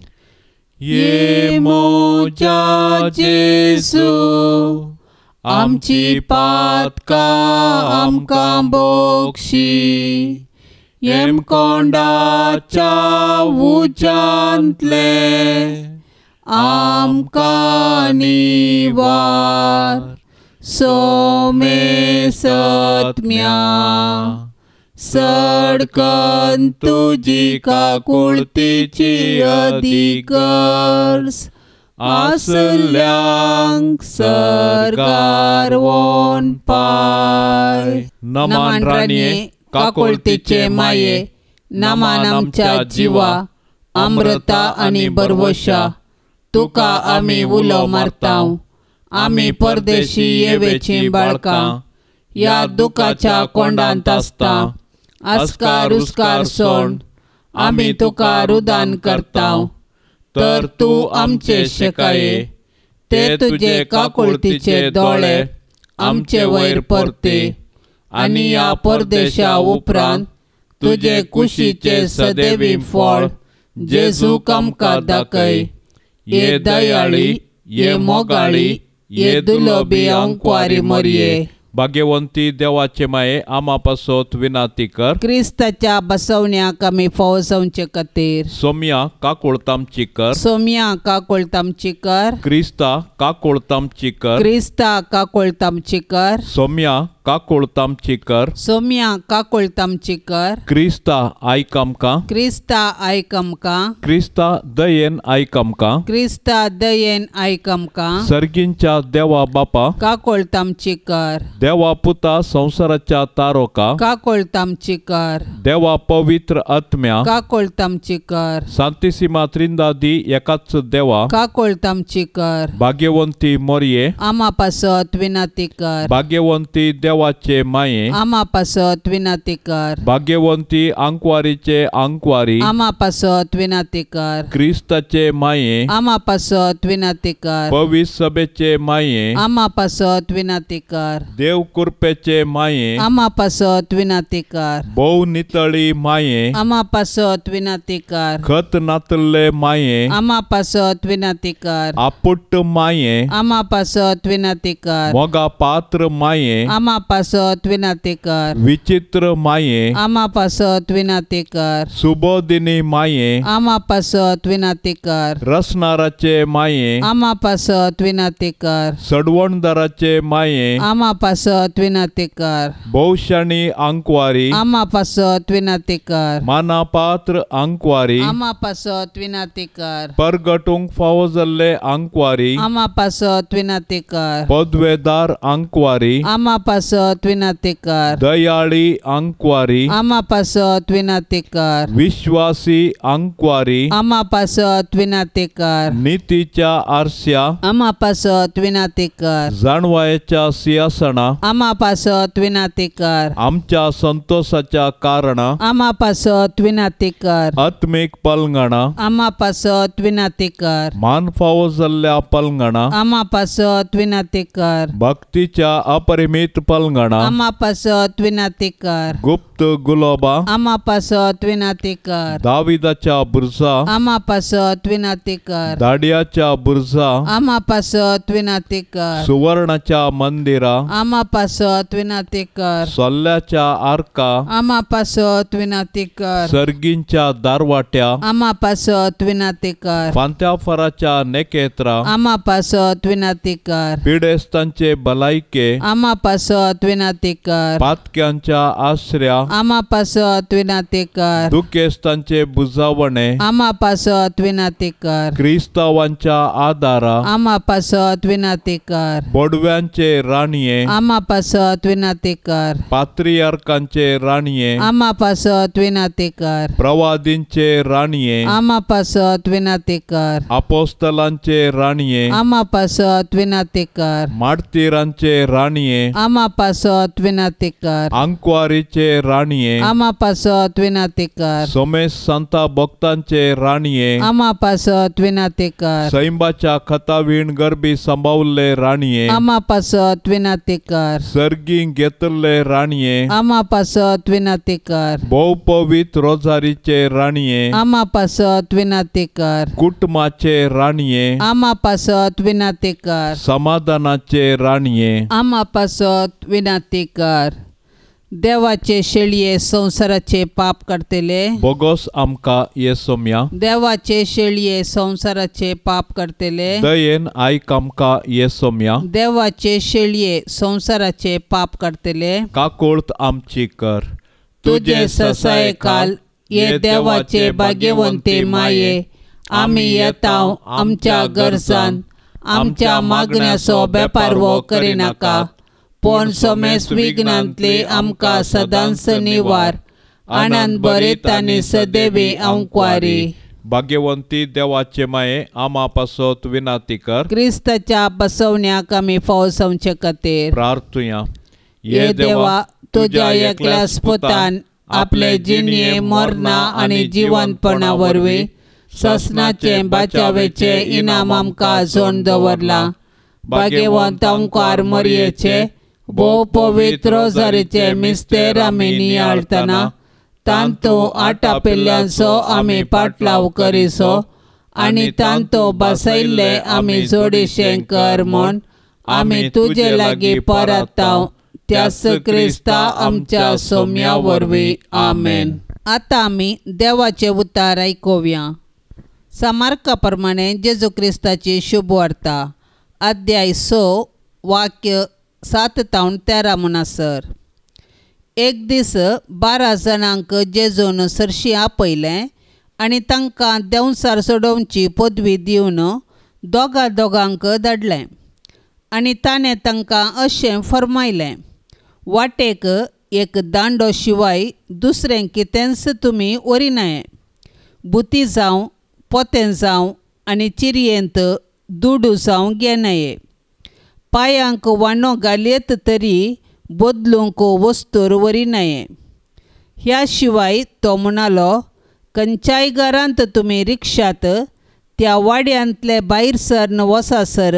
ये मोजा जेजू आमची पातकां आमकां बोक्षी, येमकोंडाच्या उज्यांतले आमकां निवार. सोमे सत्म्या सडकन तुजी काकुळतीची अधिकर्स आसल्यांक सरकार वोन पाय. नमान राणये काकुळतीचे माये, नमान आमच्या जिवा अमृता आनी बरवशा, तुका आमी उलो मारताव. आमी परदेशी येवेची बाळकां ह्या दुखाच्या कोंडांत आसता. आस्कार उस्कार सोंड आमी तुका रुदान करताव, तर तूं आमचे शेकाये ते तुजे काकुळतीचे दोळे आमचे वयर परते आनी ह्या परदेशा उपरांत तुजे कुशीचे सदैवी फळ जेजू आमकां दाखय. ये दयाळी, ये मोगाळी, ये दुलोबी अंकवारी मरिये, भाग्यवंती देवाचे माये आमा पासत विनाती कर. क्रिस्ताच्या बसवण्याक आमी फावो जावचे खातीर. सोम्या काकुळतामची कर. सोम्या काकुळतामची कर. क्रिस्ता काकुळतामची कर. क्रिस्ता काकुळतामची कर. सोम्या काकुळतामची कर. सोम्या काकुळतामची कर. क्रिस्ता आयक आमकां. क्रिस्ता आयक आमकां. क्रिस्ता दयेन आयक आमकां. क्रिस्ता दयेन आयक आमकां. सर्गींच्या देवा बापा काकुळतामची कर. देवा पुता संवसाराच्या तारोका काकुळतामची कर. देवा पवित्र आत्म्या काकुळतामची कर. सांतिसिमा त्रिंदादी एकाच देवा काकुळतामची कर. भाग्यवंती मोरये आमा पासत विनंती कर. भाग्यवंती देवा देवाचे माये आमा पासत विनंती कर। भाग्यवंती आंकवारीचे आंकवारी आमा पासत विनंती कर। क्रिस्ताचे माये आमा पासत विनंती कर। पवित्र सभेचे माये आमा पासत विनंती कर। देव कृपेचे माये आमा पासत विनंती कर। भोव नितळी माये आमा पासत विनंती कर। खत नातल्ले माये आमा पासत विनंती कर। आपुट्ट माये आमा पासत विनंती कर। मोगा पात्र माये आमा पासत विनंती कर। विचित्र माये आमा पासत विनंती कर। सुबोधिनी माये आमा पासत विनंती कर। रसनाराचे माये आमा पासत विनंती कर। सडवणदाराचे माये आमा पासत विनंती कर। भोवशाणी आंकवारी आमा पासत विनंती कर। मानापात्र आंकवारी आमा पासत विनंती कर। परगटूंक फावो जाल्ले आंकवारी आमा पासत विनंती कर। पदवेदार आंकवारी आमा पासत विनंती कर। दयाळी आंकवारी आमा पासत विनंती कर। विश्वासी आंकवारी आमा पासत विनंती कर। नितीच्या आरस्या आमा पासत विनंती कर। जाणवायेच्या सिंहासना आमा पासत विनंती कर। आमच्या संतोषाच्या कारणा आमा पासत विनंती कर। आत्मीक पलंगणा आमा पासत विनंती कर। मान फावो जाल्ल्या पलंगणा आमा पासत विनंती कर। भक्तीच्या अपरिमित पलंगणा आमा पासत विनंती कर। गुप्त गुलाबा आमा पासत विनंती कर। दाविदाच्या बुरजा आमा पासत विनंती कर। दाडियाच्या बुरजा आमा पासत विनंती कर। सुवर्णाच्या मंदिरा आमा पासत विनंती कर। सोल्ल्याच्या आर्का आमा पासत विनंती कर। सर्गींच्या दारवाट्या आमा पासत विनंती कर। फांत्याफराच्या नेकेत्रा आमा पासत विनंती कर। पिडेस्तांचे भलायके आमा पासत विनंती कर। पातक्यांच्या आश्र्या आमा पासत विनंती कर। दुखेस्तांचे बुजावणे आमा पासत विनंती कर। क्रिस्तावांच्या आदारा आमा पासत विनंती कर। बोडव्यांचे राणये आमा पासत विनंती कर। पात्रियार्कांचे राणये आमा पासत विनंती कर। प्रवादींचे राणये आमा पासत विनंती कर। अपोस्तलांचे राणये आमा पासत विनंती कर। मार्तीरांचे राणये आमा पासत विनंती कर। आंकवारीचे राणये आमा पासत विनंती कर। सोमेश संता भक्तांचे राणये आमा पासत विनंती कर। सैंबाच्या खतावीण गरबी सांबावल्ले राणये आमा पासत विनंती कर। सर्गी घेतल्ले राणये आमा पासत विनंती कर। भोव पवित्र रोजारीचे राणये आमा पासत विनंती कर। कुटुंबाचे राणये आमा पासत विनंती कर। समाधानाचे राणये आमा पासत विनंती कर। देवाचे शेळये संवसाराचे पाप करतले बोगोस आमकां येसोम्या। देवाचे शेळये संवसाराचे पाप करतले दयेन आयक आमकां येसोम्या। देवाचे शेळये संवसाराचे पाप करतले काकुळत आमची कर। तुझे ससायकाल ये देवाचे भाग्यवंते माये आमी येता आमच्या गरजान आमच्या मागण्याचो बेपारवो करिनाका पूण सोमेस विघ्नांतली आमकां सदांच निवार आनंद बरीत आनी सदैवी आंकवारी। भाग्यवंती देवाचे माये आमा पासत विनंती कर। क्रिस्ताच्या बसवण्याक आमी फावो जावचे खातीर प्रार्थुया। ये देवा तुज्या एकल्याच पुतान आपले जिणये मरणा आनी जिवंतपणा वरवीं ससनाचे बाचावेचे इनाम आमकां आजोवन दवरलां। भाग्यवंत आमकार मरयेचे भोव पवित्र रोजारीचे मिस्तेर आमी नियाळतना तांतो आटापिल्ल्यांचो आमी पाटलाव करिसो आनी तांतो बसयल्ले आमी जोडीशें कर म्हूण आमी तुजे लागीं परताव त्याच क्रिस्ता आमच्या सोम्या वरवीं आमेन। आतां आमी देवाचें उतार आयकुया। सामार्का प्रमाणे जेजू क्रिस्ताची शुभवार्ता अध्याय 6 वाक्य 7 तावन 13 म्हणसर। एक दीस 12 जाणांक जेजून सरशी आपयलें आनी तांकां देंवचार सोडोवची पदवी दिवन दोगा दोगांक धाडलें आनी ताणें तांकां अशें फर्मायलें, वाटेक एक दांडो शिवाय दुसरें कितेंच तुमी व्हरिनाये। बुती जावं पोतें जावं आनी चिरयेंत दुडू जावं घेनाये। पांयांक वाणो घालयत तरी बदलूंक वस्तूर व्हरिनाये. ह्या शिवाय तो म्हणालो, खंयच्याय घरांत तुमी रिक्षात त्या वाड्यांतले भायर सरन वसासर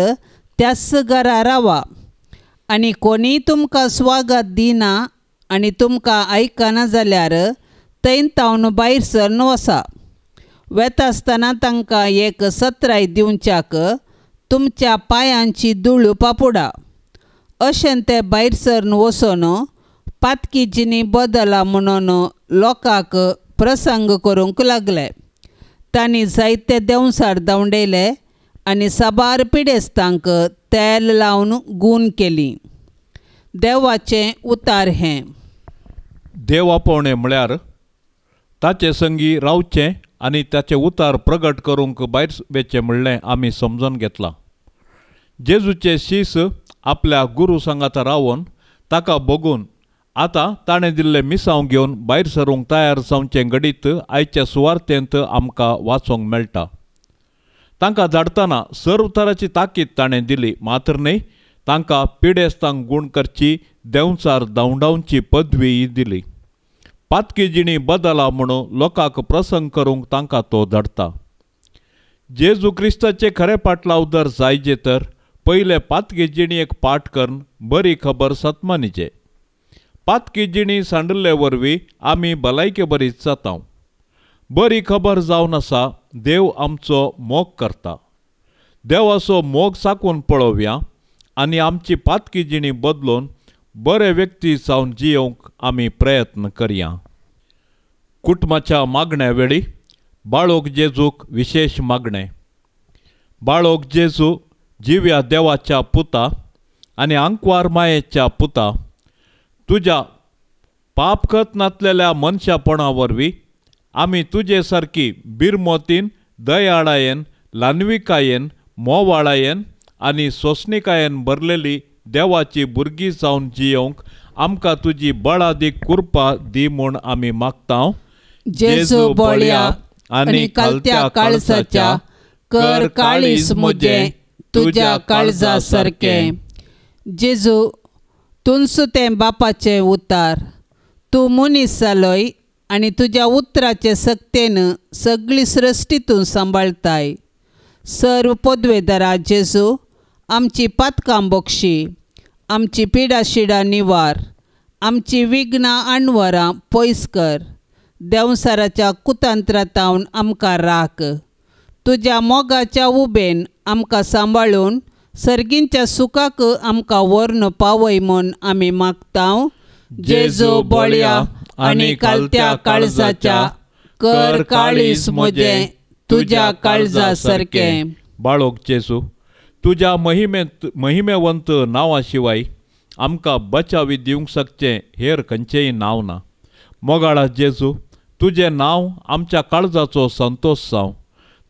त्याच घरा रावा आनी कोणीय तुमकां स्वागत दिना आनी तुमकां आयकना जाल्यार थंय तावन भायर सरन वसा. वेता आसतना तांकां एक सत्राय दिवच्याक तुमच्या पांयांची धूळ पापुडा. अशें ते भायर सरन वचून पातकी जिणी बदला म्हणून लोकांक प्रसंग करूंक लागले. तांणी जायते देंवसार धांवडयले आनी साबार पिडेस्तांक तेल लावन गूण केली. देवाचें उतार हें. देव आपोवणें म्हळ्यार ताचे संगी रावचें आनी ताचें उतार प्रगट करूंक भायर वेचें म्हणलें आमी समजून घेतलां. जेजूचे शीस आपल्या गुरू सांगाता रावन ताका बगून आतां ताणें दिल्लें मिसांव घेवन भायर सरूंक तयार जावचें घडीत आयच्या सुवार्तेंत आमकां वाचोंक मेळटा. तांकां धाडटना सर्व तराची ताकीद ताणें दिली, मात्र न्हय तांकां पिडेस्तांक गूण करची देंवचार धांवडावची पदवीय दिली. पातकी जिणी बदला म्हणून लोकांक प्रसंग करूंक तांकां तो धाडटा. जेजू क्रिस्ताचे खरें पाटलाव दर जायजे तर पयले पातकी जिणेक पाठ करून बरी खबर सतमानीचे. पातकी जिणी सांडिल्ले वरवीं आमी भलायके बरीच जाता. बरी खबर जावन आसा देव आमचो मोग करता. देवाचो मोग साकून पळोवया आनी आमची पातकी जिणी बदलून बरे व्यक्ती जावन जियोवंक आमी प्रयत्न करया. कुटुंबाच्या मागण्या वेळी बाळोक जेजूक विशेश मागणें. बाळोक जेजू जिव्या देवाच्या पुता आनी आंकवार मायेच्या पुता, तुज्या पाप नातलेल्या मनशापणा वरवीं आमी तुजे सारकी बिरमोतीन, दयाळायेन, ल्हानविकायेन, मोवाळायेन आनी सोंसणिकायेन भरलेली देवाची भुरगीं जावन जियोवंक आमकां तुजी बळादीक कृपा दी म्हूण आमी मागता. जेजू बळया आनी कालत्या काळजाच्या कर काळीज म्हजें तुज्या काळजा सारकें. जेजू तुंसू तें बापाचें उतार, तूं मनीस जालोय आनी तुज्या उतराचे सक्तेन सगळी सृश्टी तूं सांबाळताय. सर्व पदवेदारा जेजू आमची पातकां बक्षी, आमची पिडाशिडां निवार, आमची विघ्नां आणवरां पयस कर. देंवसाराच्या कुतंत्रातावन आमकां राख. तुज्या मोगाच्या उबेन आमकां सांबाळून सर्गींच्या सुखाक आमकां व्हरून पावय म्हूण आमी मागता. जेजू बळया आनी कालत्या काळजाच्या कर काळीज म्हजें तुज्या काळजा सारकें. बाळोक जेजू तुज्या महिमेवंत नांवा शिवाय आमकां बचावी दिवंक शकचें हेर खंयचेंय नांव ना. मोगाळा जेजू तुजें नांव आमच्या काळजाचो संतोश जावं.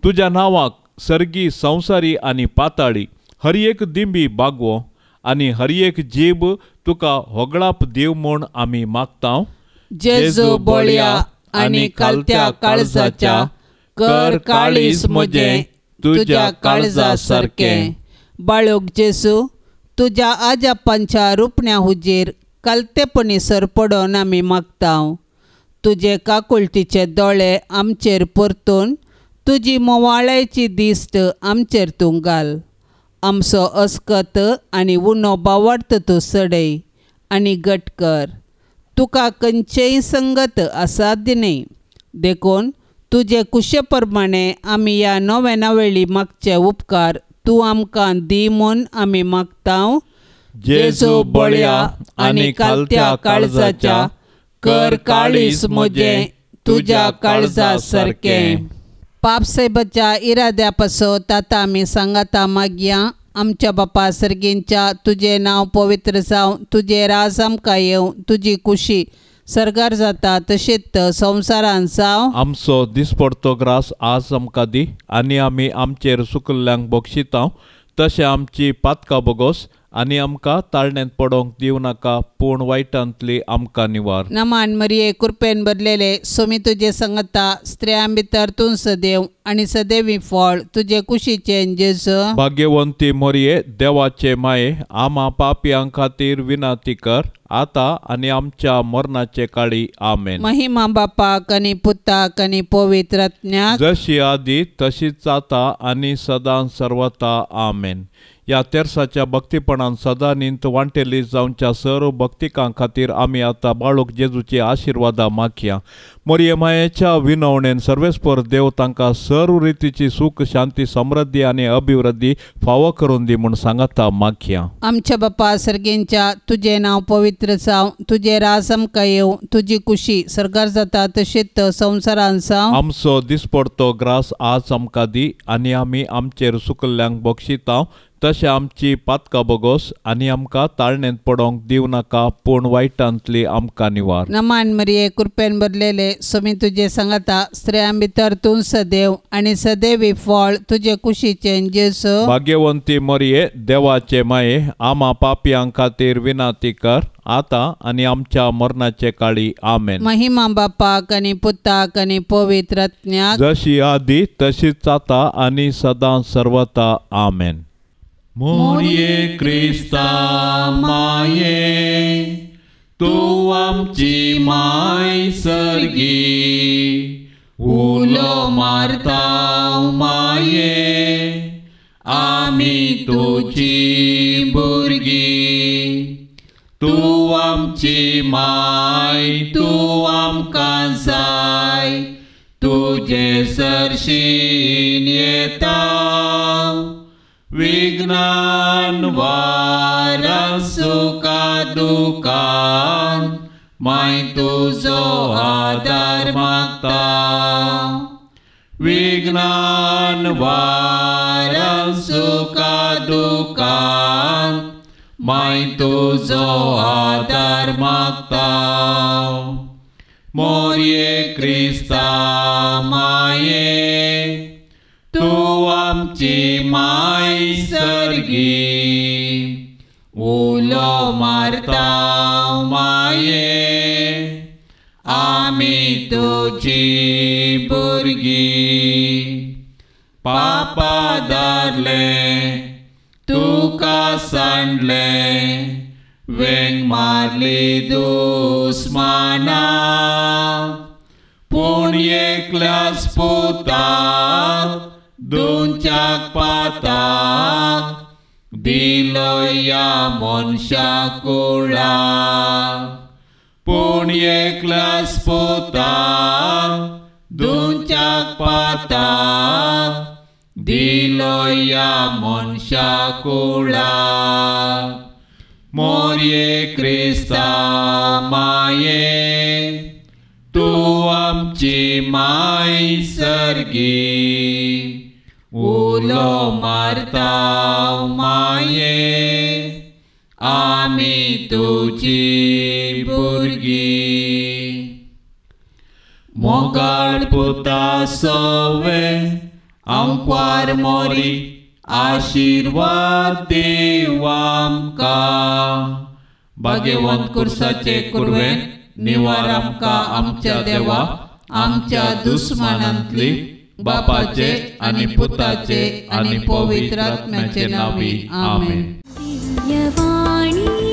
तुज्या नांवाक सर्गी संवसारी आनी पाताळी हर एक दिंबी बागवो आनी हर एक जीब तुका होगळाप दिव म्हूण आमी मागता. जेजू बळया आनी कालत्या काळजाच्या कर काळीज म्हजें तुज्या काळजा सारकें. बाळोक जेजू तुज्या आजापांच्या रुपण्या हुजीर कालतेपणी सरपडोन आमी मागता. तुजे काकुळटीचे दोळे आमचेर परतून तुजी मोवाळायची दिश्ट आमचेर तूं घाल. आमचो अस्कत आनी उणो बावडत तूं सडय आनी घट कर. तुका खंयचेय संगत असाध्य न्हय, देखून तुजे कुशे प्रमाणे आमी ह्या नव्या वेळी मागचे उपकार तूं आमकां दी म्हूण आमी मागता. जेजू बळया आनी कालत्या काळजाच्या कर काळीज म्हजें तुज्या काळजा सारकें. पापसाहेबाच्या इराद्या पासत आतां आमी सांगाता मागया. आमच्या बापा सर्गींच्या तुजें नांव पवित्र जावं, तुजें राज आमकां येवं, तुजी कुशी सर्गार जाता तशेंच संवसारांत जावं. आमचो दिसपडतो ग्रास आज आमकां दी आनी आमी आमचेर सुकल्ल्यांक बक्षिता तशें आमची पातकां बोगोस आनी आमकां ताळण्यांत पडोंक दिवं नाका, पूण वायटांतली आमकां निवार. नमान मरिये, कृपेन भरलेले, सोमी तुजे संगता, स्त्रियां भितर तूं सदैव आनी सदैवी फळ तुजे कुशीचें जेजू. भाग्यवंती मरिये, देवाचे माये, आमा पापयां खातीर विनंती कर, आतां आनी आमच्या मरणाचे काळी. आमेन. महिमा बापाक आनी पुताक आनी पवित्र आत्म्याक, जशी आदी तशीच आतां आनी सदां सर्वता. आमेन. ह्या तेर्साच्या भक्तीपणान सदां निंत वांटेली जावच्या सर्व भक्तिकां खातीर आमी आतां बाळूक जेजूची आशिर्वादां मागया. मोरये मायेच्या विनवणेन सर्वेस्पर देव तांकां सर्व रितीची सूख, शांती, समृद्धी आनी अभिवृद्धी फावो करून दी म्हूण सांगाता मागया. आमच्या बापा सर्गेंच्या, तुजें नांव पवित्र जावं, तुजें राज आमकां येवं, तुजी कुशी सर्गार जाता तशीच संवसारान जावं. आमचो दिसपडतो ग्रास आज आमकां दी आनी आमी आमचेर सुकल्ल्यांक बक्षितांव तशें आमची पातकां बोगोस आनी आमकां ताळण्यांत पडोंक दिवं नाका, पूण वायटांतली आमकां निवार. नमान मरिये, कृपेन भरलेले, सोमी तुजे सांगाता, स्त्रियां भितर तूं सदैव आनी सदैवी फळ तुजे कुशीचें जेजू. भाग्यवंती मरिये, देवाचे माये, आमा पापयां खातीर विनंती कर, आतां आनी आमच्या मरणाचे काळी. आमेन. महिमा बापाक आनी पुताक आनी पवित्र आत्म्याक, जशी आदी तशीच आतां आनी सदां सर्वता. आमेन. मोरये क्रिस्ता माये, तूं आमची माय सर्गी, उलो मारता माये, आमी तुजी भुरगीं. तूं आमची माय, तूं आमकां जाय, तुजे सरशीन येता, विघ्नान वारान सुखा दुखान माय तुजो आदार मागता. विघ्नान वारान सुखा दुखान माय तुजो आदार मागता. मोरये क्रिस्ता माये, तूं आमची माय सर्गी, उलो मारता माये, आमी तुजी भुरगीं. पापा धरले तुका सांडले, वेंग मारली दुस्माना, पूण एकल्याच पुताक दोनच्याक पाताक दिलो ह्या मनशा कुळाक. पूण एकल्याच पुताक दोनच्याक पाताक दिलो ह्या मनशा कुळाक. मोरये क्रिस्ता माये, तूं आमची माय सर्गी, उलो मारता माये, आमी तुजी भुरगीं. मोगाळ पुता सोवे आंकवार मोरी, आशिर्वाद देव आमकां. भाग्यवंत कुर्साचे कुरवेन निवार आमकां आमच्या देवा, आमच्या दुस्मानांतली, बापाचे आनी पुताचे आनी पवित्र आत्म्याचे नांवी. आमेन. दिव्यवाणी.